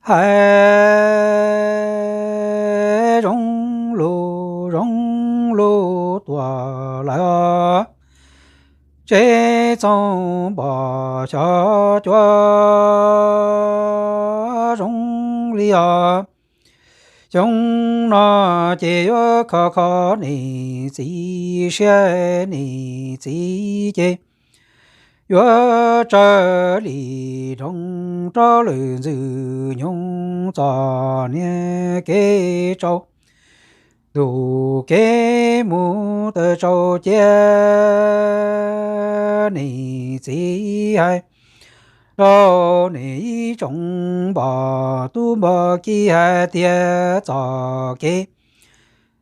hais zoo lug zoo lug tuaj lawm, tseb txoov npog xyov cuab zoo li os. Xyoo no ces yuav kho kho niam txiv siab, niam txiv ces yuav tsawg li nroo rau lwm ntxwg nyoog txom nyem kev tsaus ntuj kev mus tawm tsaus cia. Niam txiv hais rau niam ib tsoom npog tub npog kiv hais tias txoj kev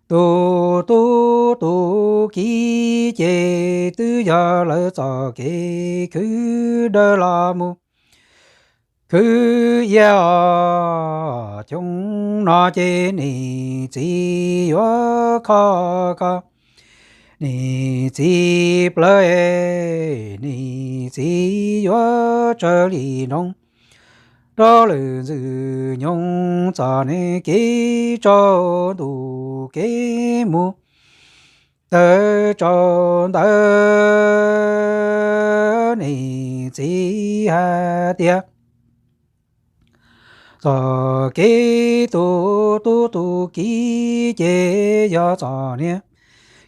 tus tub tus kiv ces twb yog lawv txoj kev khwv dawb los mus khwv iab os. Xyoo no ces niam txiv yuav kho kho niam txiv plawv, niam txiv yuav tsawg li nroo rau lwm ntxwg nyoog txom nyem kev tsaus ntuj kev mus tawm tsaus ntawd. Niam txiv hais tias txoj kev tus tub tus kiv ces yog txom nyem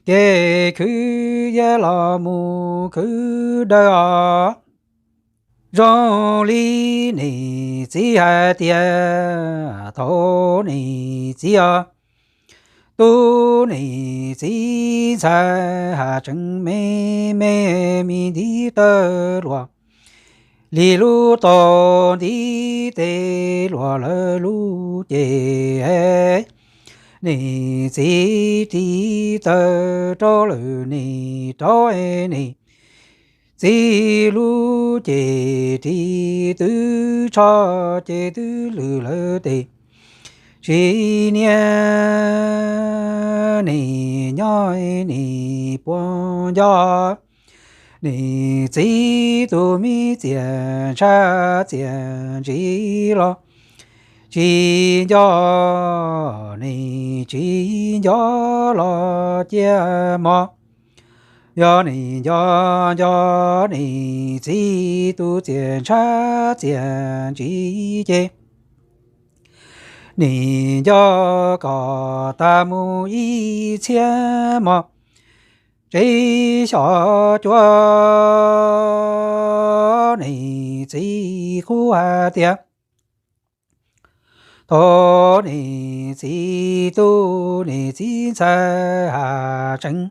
kev khwv iab los mus khwv dawb os. Zoo li niam txiv hais tias thaum niam txiv os, tub niam txiv ntxhais has tsees me me, me ntiv tawg luag li lub tau ntiv tes luag lawv lub ces niam txiv ris tawg rau lwm niam rau niam txiv lub ces ris twb tsho ces twb lwm lawv tes. Tsis niaj niam nyob niam puas nco niam txiv tus me txiaj ntshav txiaj ntsig los tsis nco, niam tsis nco los cia mog. Yog niam nco nco niam txiv tus txiaj ntshav txiaj ntsig ces niam nco kom tag mus ib txhiab mos. Tsev xyov cuab niam txiv qhuab hais tias thaum niam txiv tub niam txiv ntxhais has tsees,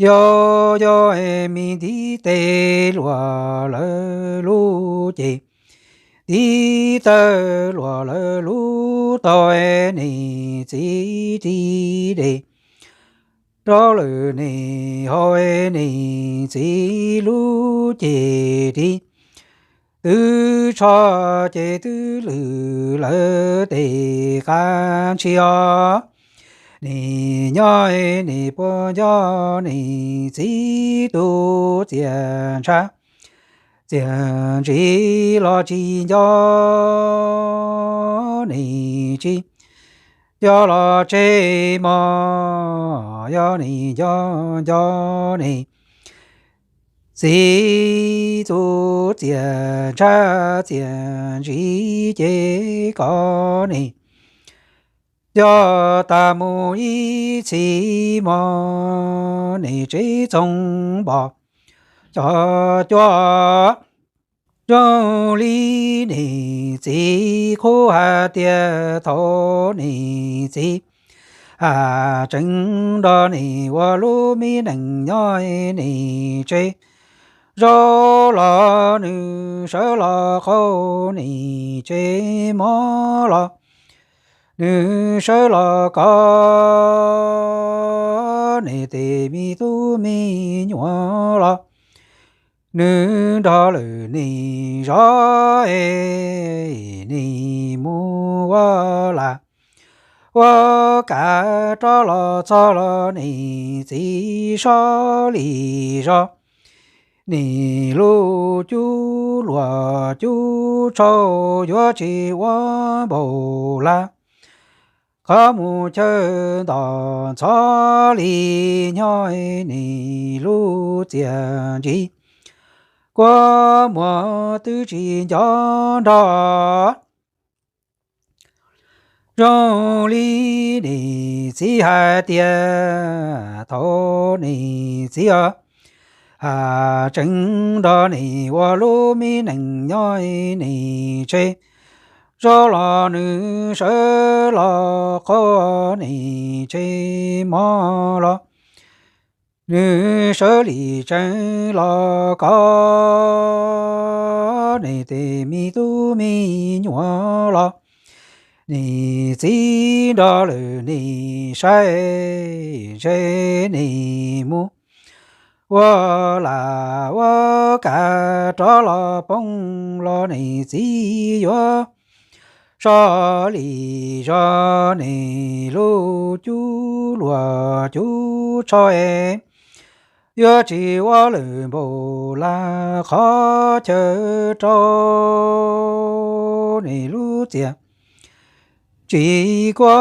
yog yog me ntiv tes luag lawv lub ces, ntiv tawg luag lawv lub tau niam txiv ris des rau lwm niam hau niam txiv lub ces ris twb tsho ces twb lwm lawv tes qab ntshis os. Niam nyob niam puas nco niam txiv tus txiaj ntshav txiaj ntsig los tsis nco, niam tsis nco los tseg mog. Yog niam nco nco niam txiv tus txiaj ntshav txiaj ntsig ces kom niam nco tag mus ib txhis mog. Niam tsev txoov npog xyov cuab zoo li niam txiv qhuab hais tias thaum niam txiv has tsees nrog niam ua lub me neej nyob niam tsev zaub los nws sawv los qaug niam tsev mov los nws sawv los kov niam tes me tub me nyuam los nws nrog lwm niam zov es niam mus ua lam ua kav rov los txog los niam txiv sov li zog. nim lub cub luam cub tshauj yuav tsis ua npaum lawm. Qhov mus chaw ntom ntxhov li nyob nim lub txiaj ntsim, kua muag twb tsis nco nrog. Zoo li nim txiv hais tias thaum nim txiv os, ha tseem nrog nim ua lub me nees nyob nim tsev, zaub los nws sawv los qaug nim tsev, mov los nws sawv li tsev los kov nim tej me tub me nyuam los nim txiv nrog lawm nim saib, ntshe nim mus ua lam ua kav rov los poob los nim txiv yuav so li zog nim lub cub luam cub tshauj, yuav tsis ua lawm npaum lawm qhov chaw rau nim lub txiaj ntsim, kua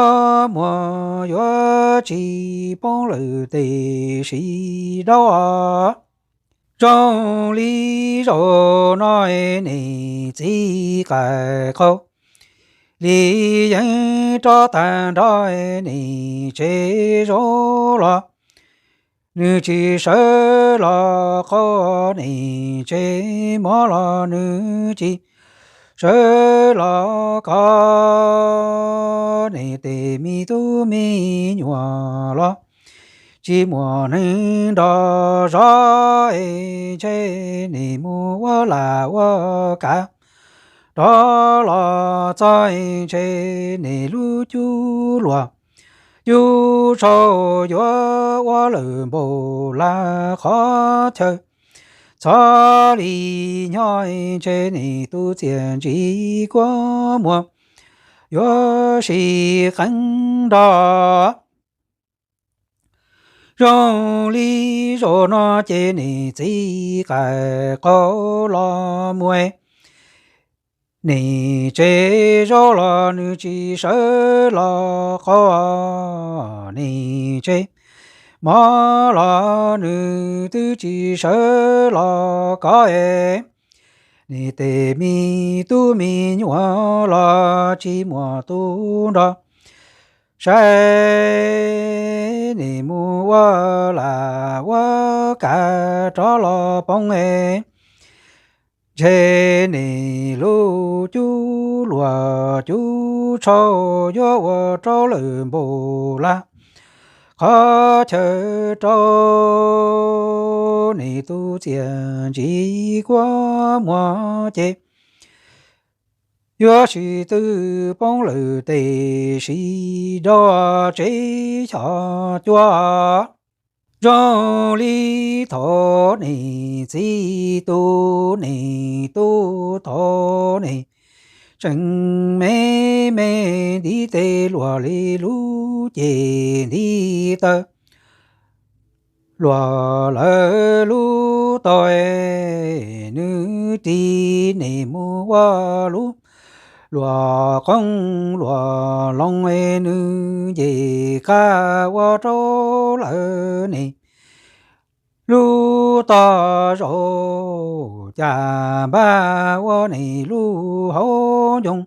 muag yuav tsis poob lawm tes sis daub os. Zoo li zaum no nim txiv qais qaug li yeeb rov tag nrho nim tsev, zaub los nws tsis sawv los qaug nim tsev, mov los nws tsis sawv los kov nim tej me tub me nyuam los tsis muaj neeg nrog zov, ntshe nim mus ua lam ua kav rov los txog, ntshe nim lub cub luam cub tshauj yuav ua lawm npaum lawm qhov chaw, txhov li nyob ntshe nim tus txiaj ntsim, kua muag yuav sib qeeb nrog. Zoo li zaum no ces nim txiv qais qaug los mus, nim tsev, zaub los nws tsis sawv los qaug nim tsev, mov los nws twb tsis sawv los kov, nim tej me tub me nyuam los tsis muaj tus nrog saib, nim mus ua lam ua kav rov los poob, ntshe nim lub cub luam cub tshauj yuav ua rau lawm npaum lawm qhov chaw, rau nim tus txiaj ntsim, kua muag ces yuav sib tw poob lawm tes sis daub tsev xyom cua. Zoo li thaum nim txiv tu nim tub, thaum nim tseem me me ntiv tes, luag li lub ces ntiv taw, luag lawv lub taw, nws ris nim mus ua lub luam qoob luam loo, nws nce qab ua rau lawv nim lub tog zaum, cas npaj ua nim lub hauv ncoo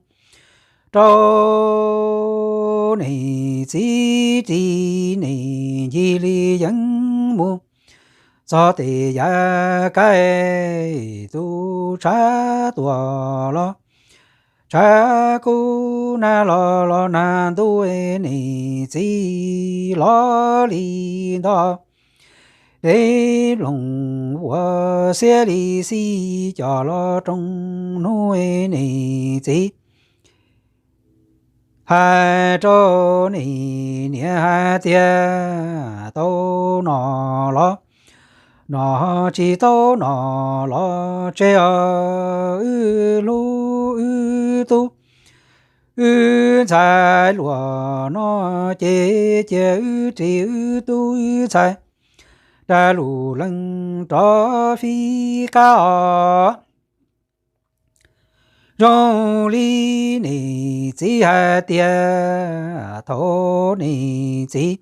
rau nim txiv ris, nim ncig li yeeb mus txog tes yav kav, tus tshav tuaj los tshav kub, nag los los nag ntuj, nim txiv los li nto, dej nploos ua xiab li xij, cov los roo hnub, nim txiv hais rau nim niam hais tias, tau nom los nom, tsis tau nom los tseg os, wb hlub wb tub wb ntxhais, luag no ces cia wb ris wb tub wb ntxhais ras lus leej rov fij qab os. Zoo li niam txiv hais tias thaum niam txiv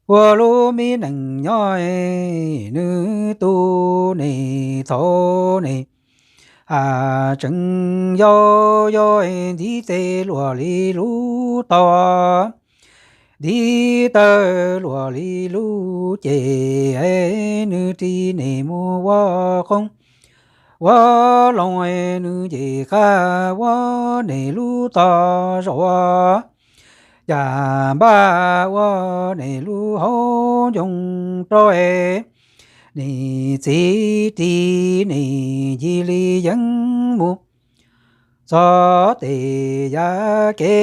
ua lub me neej nyob, nws tu niam thaum niam tseem yau yau, ntiv tes luam li lub tau, ntiv taw luam li lub ceg, nws ris niam mus ua qoob ua loo, nws nce qab ua niam lub tog zaum, cas npaj ua niam lub hauv ncoo rau, niam txiv ris niam ncig li yeeb mus txog tes yav kev,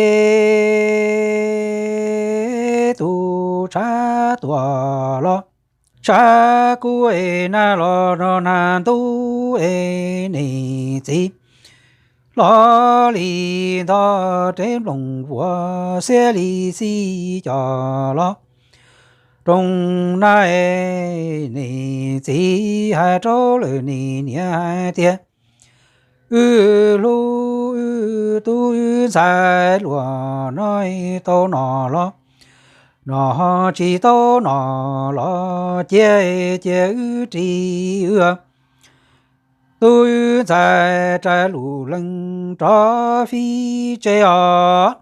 tus tshav tuaj los, tshav kub es nag los nag ntub es niam txiv hlob li ntog, reb nplooj vuas xiab li xij coj los rooj nag. Niam txiv hais rau lawv niam niam hais tias, wb hlub wb tub wb ntxhais, luag no tau nom los, nom ho tsis tau nom los, cia cia wb ris wb tub wb ntxhais ras lus leej rov fij tsev os.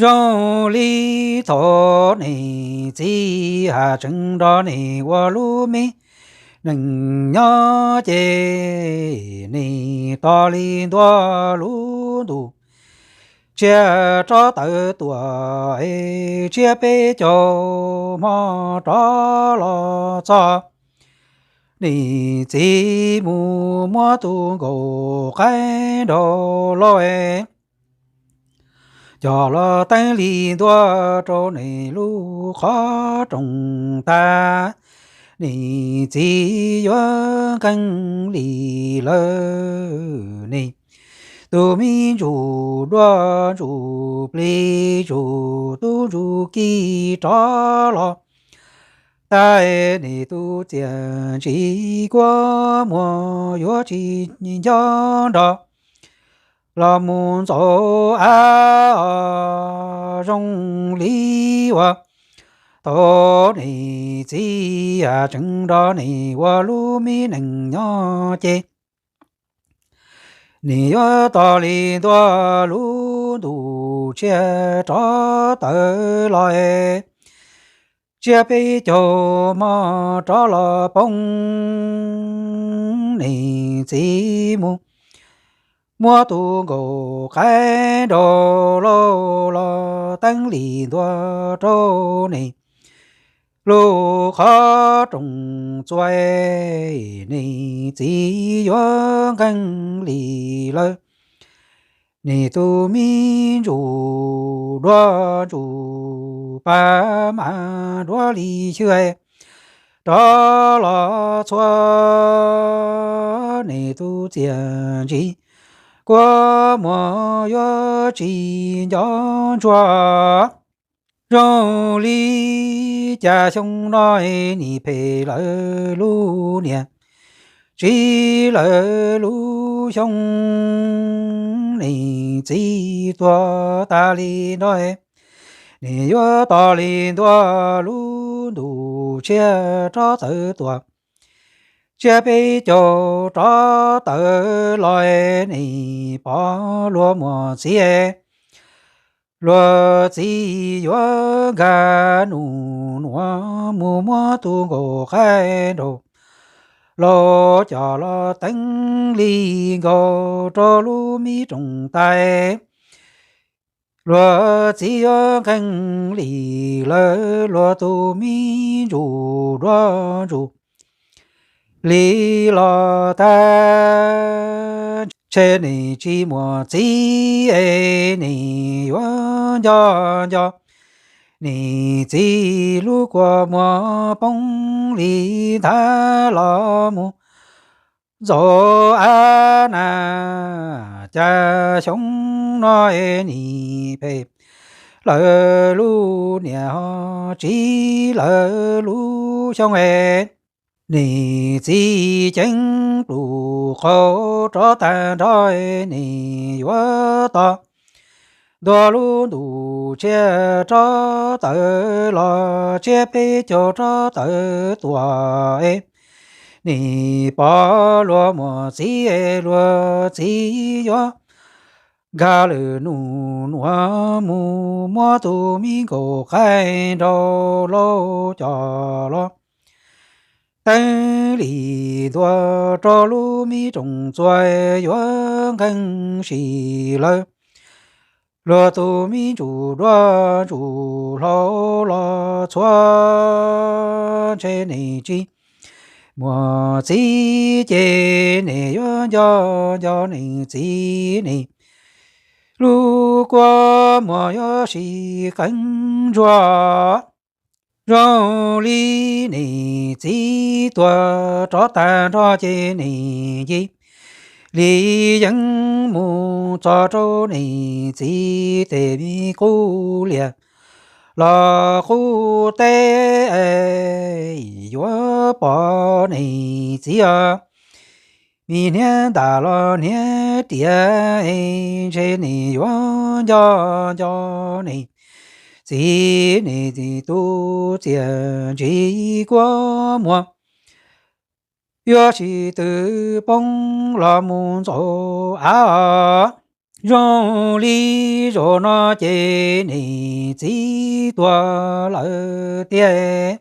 Zoo li thaum niam txiv haj tseem nrog niam ua lub me neej nyob ces niam tos li ntua lub ntuj tsiab rov tawm tuaj, tsiab peb caug hmo rov los txog. Niam txiv mus muab tus nkaus qaib nraug lauj, coj los teeb li ntua rau niam lub qhov rooj tag. Niam txiv yuav nkees li lawm, niam tus me ntsuj duab ntsuj plig ntsuj tub ntsuj ki rov los tag, niam tus txiaj ntsim kua muag yuav tsis nco nrog los mus ntxaus av os. Zoo li uas thaum niam txiv haj tseem nrog niam ua lub me neej nyob ces niam yuav tos li ntua lub ntuj tsiab rov tawm los, tsiab peb caug hmo rov los poob. Niam txiv mus muab tus nkaus qaib nraug lauj los teeb li ntua rau niam lub qhov rooj txuas, niam txiv yuav nkees li lawm. Niam tus me ntsuj duab ntsuj pag mas duab li xyw rov los txhua, niam tus txiaj ntsim kua muag yuav tsis nco ntsuag. Zoo li cas xyoo no niam phem lawv lub niam, tsim lawv lub xyoo, niam txiv tuag tas li nrog, niam yuav tos li ntua lub ntuj tsiab rov tawm tuaj, tsiab peb caug rov tawm los, niam pom luag muaj txiv, luag txiv yuav nkag num nuav mus muab tus nkaus qaib nraug lauj coj los teeb li nkaus rau lub me rooj tais. Luag txiv yuav nkees li lawm, luag tus me ntsuj duab ntsuj li los tag, ntshe niam tsis muaj txiv es niam yuav nco nco niam txiv lub kua muag poob li nthav los mus ntxaus av na. Cas xyoo no es niam phem lawv lub niam ho tsiv lawv lub xyoo es, niam txiv ceeb pluj qaug rov tag nrho, niam yuav tos ntua lub ntuj tshiab rov tawm los tshiab peb caug rov tawm tuaj es, niam pog luag muam txiv luag txiv yuav nkag lwm num nuav mus muab tus me nkaum qaij nraug laug coj los teeb li ntua rau lub me rooj txua yuav nqeeb si lawm. Luag tus me ntsuj duab ntsuj hlauv los txhua ntshe niam tsis muaj txiv ces niam yuav nco nco niam txiv, niam lub kua muag yuav sib qeeb ntsuag. Zoo li niam txiv tuag rov tag nrho ces niam nce li yeeb mus txog rau niam txiv tej me qub liaj los qub teb, yuav pom niam txiv os. Mi hniav ntam los hniav riam, ntshe niam yuav nco nco niam txiv, niam txiv tus txiaj ntsig kua muag yuav sib tw poob los mus ntxaus av os. Zoo li zaum no ces niam txiv tuag lawm tiag,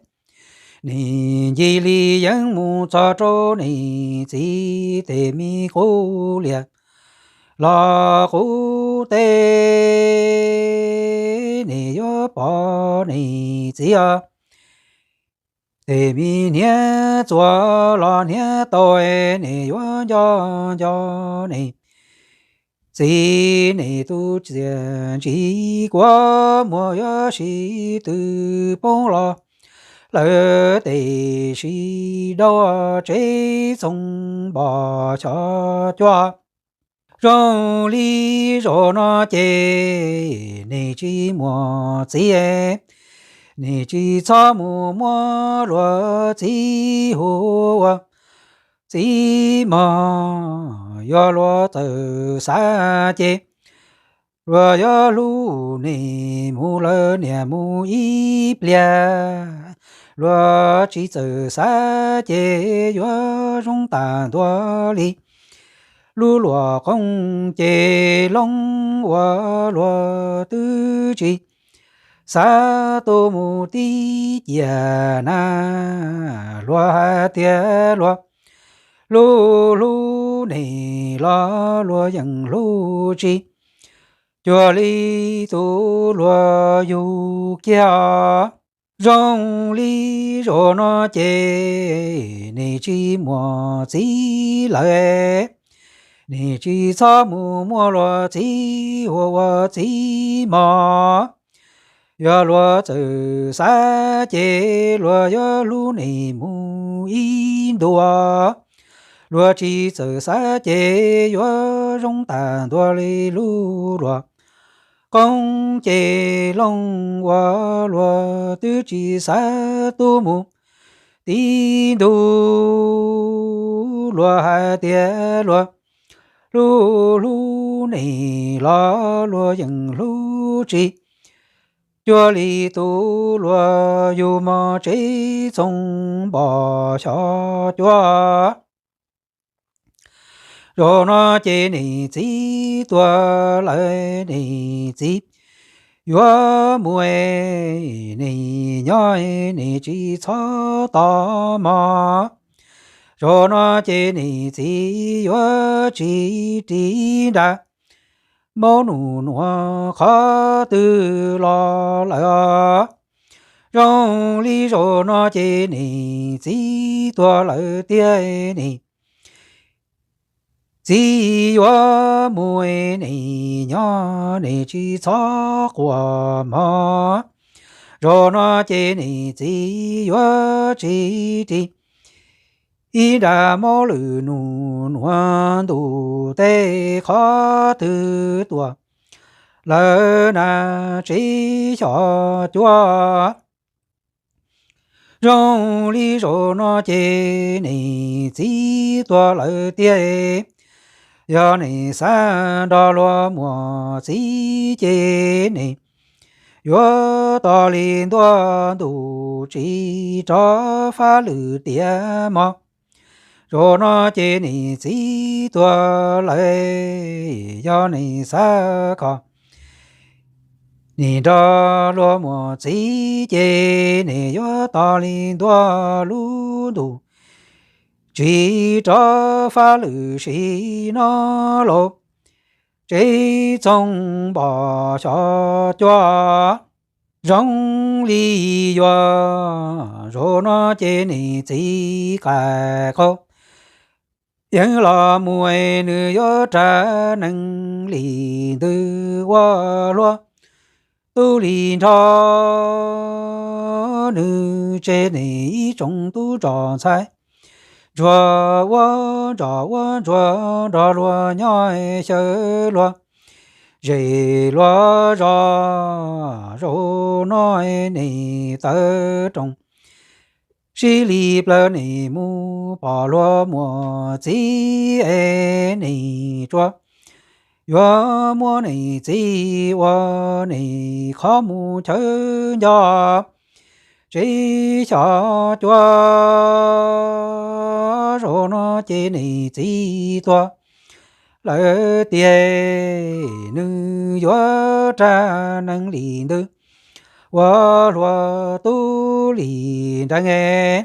niam nce li yeeb mus txog rau niam txiv tej me qub liaj los qub teb, niam yuav pom niam txiv os. Tej me hniav txuas los hniav tau, niam yuav nco nco niam txiv, niam tus txiaj ntsig kua muag yuav sib tw poob los lawm, tej sib dau tsev txhoov npog xyov cuab. Zoo li zaum no ces niam tsis muaj txiv, niam tsis txhob mus muab luag txiv hu ua txiv mog. Yog luag txawm xav ces luag yuav hlub niam mus lawm niam mus ib pliag. Luag tsis txawm xav ces yuav zoo tag ntua li lub luam qoob ces loo uas luag twb tsis xav tuaj mus tib cia na. Luag hais tias luag hlub hlub niam los luag yeej hlub tsis cuag li tus luag yug kiag. Zoo li zaum no ces niam tsis muaj txiv lawm, niam tsis txhob mus muab luag txiv hu ua txiv mog. Yog luag txawm xav ces luag yuav hlub niam mus ib ntus. Luag tsis txawm xav ces yuav zoo tag ntua li lub luam qoob ces loo uas luag twb tsis xav tuaj mus tib ntus. Luag hais tias luag hlub hlub niam los luag yeej hlub tsis cuag li tus luag yug mog, tsev txhoov npog xyov cuab. Zaum no ces niam txiv tuag lawm, niam txiv yuav mus, niam nyob niam tsis txhob tos mog. Zaum no ces niam txiv yuav tsis ris nra maub num nuav qhov twg los lawm os. Zoo li zaum no ces niam txiv tuag lawm tiag, niam txiv yuav mus, niam nyob niam tsis txhob quaj mog. Zaum no ces niam txiv yuav tsis ris ib nra maub lwm num nuav ntuj teb qhov twg tuaj lawm na tsev xyom cuab. Zoo li zaum no ces niam txiv tuag lawm tiag. Yog niam xav nrog luag muam txiv ces niam yuav tos li ntuj ntuj tsis rov faj lwm tiam hmo. Zaum no ces niam txiv tuag lawm, yog niam xav kom niam nrog luag muam txiv ces niam yuav tos li ntuj lub ntuj tsis rov faj lwm sim no los. Tsev txoog npom xyom cuab zoo li yuav. Zaum no ces niam txiv qas qhov yeej los mus, nws yuav rag nees li ntawd ua luag tub li nrho. Nws tseg niam ib tsoom tub ntsuag ntxhais ntsuag ua ntsuag ua ntsuag nrog luag nyob xyaw luag zej luag zos. Zaum no niam tawv roos sib li plawg, niam mus pom luag muam txiv es niam tsuas yuav muab niam txiv ua niam qhov mus chaw nco tsev xyom cuab. Zaum no ces niam txiv tuag lawm tiag, nws yuav rag nees li ntawd ua luag tub li nrees.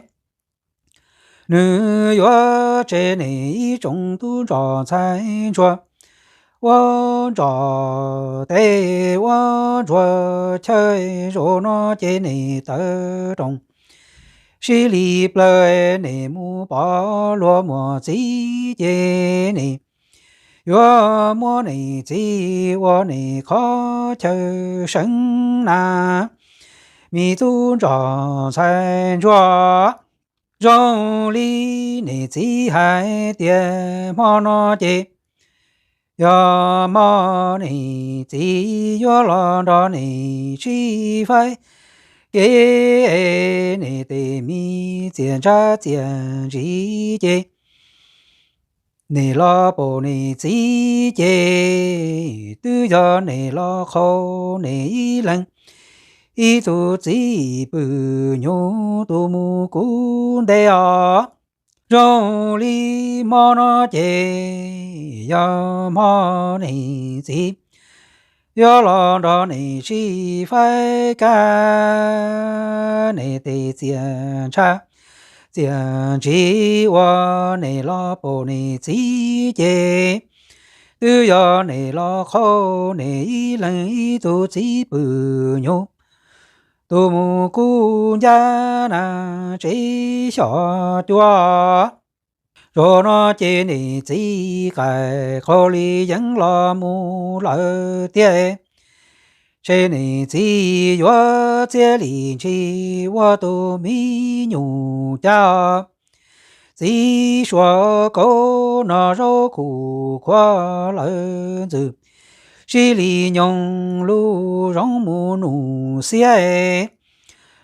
Nws yuav tseg niam ib tsoom tub ntsuag ntxhais ntsuag ua ntsuag teb ua ntsuag chaw. Zaum no ces niam tawv roos sib li plawg, niam mus pom luag muam txiv ces niam yuav muab niam txiv ua niam qhov chaw seev na. Me tub ntsuag ntxhais ntsuag, zoo li niam txiv hais tias hmo no ces yog hmo niam txiv yuav los nrog niam sib faib kev, niam tej me txiaj ntshav txiaj ntsig ces niam los pom niam txiv ces twb yog niam los qhau niam ib leeg ib tug txiv pw nyuj tus mus kub ntej os. Zoo li hmo no ces yog hmo niam txiv yuav los nrog niam sib faib kab, niam tej txiaj ntshav txiaj ntsig uas niam los pom niam txiv ces twb yog niam los qhau niam ib leeg ib tug txiv pw nyuj tus mus kub ncaj na tsev xyom cuab. Zaum no ces niam txiv qas qhau li yeeb los mus lawm tiag, ces niam txiv yuav txiav li ntshis ua tus me nyuj cab. Txiv suav kaub no zaub khuv khuav lawm ntxwg, sib li nyoog lub zoov mus num xiab.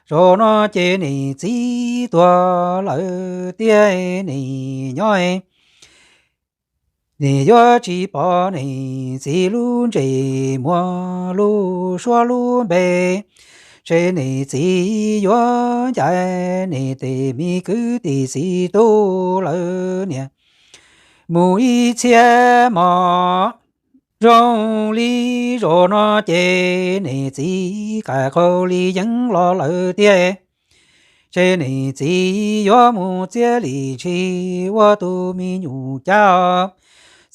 Zaum no ces niam txiv tuag lawm tiag, niam nyob nim yuav tsis pom niam txiv lub ntsej muag lub suab lub npe, ces niam txiv yuav ncaim niam tej me kwv tij txiv tub lawv niam mus ib txhiab hmo. Zoo li zaum no ces niam txiv qas qhau li yeeb los lawm tiag, ces niam txiv yuav mus txiav li ntshis ua tus me nyuj cab.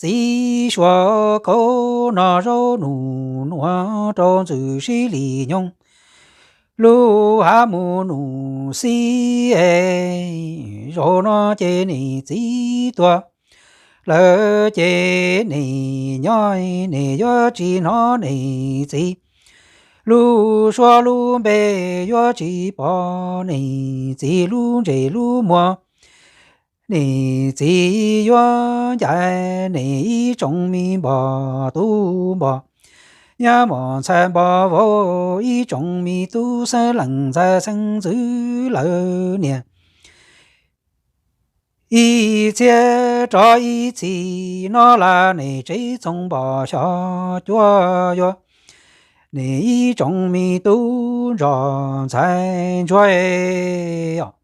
Txiv suav kaub no zaub num nuav rau ntxwg sib li nyoog lub hav mus num xiab. Zaum no ces niam txiv tuag lawm ces niam nyob nim yuav tsis hnov niam txiv lub suab lub npe, yuav tsis pom niam txiv lub ntsej lub muag. Niam txiv yuav ncaim niam ib tsoom me npog tub npog Nyab Mos Ntxhais Npog Vauv, ib tsoom me tub xeeb leej ntxhais xeeb ntxwv lawv niam, ib txhia rov ib txhis no las, nej tsev txhoov npog xyov cuab yuav nej ib tsoom me tub ntsuag ntxhais ntsuag os.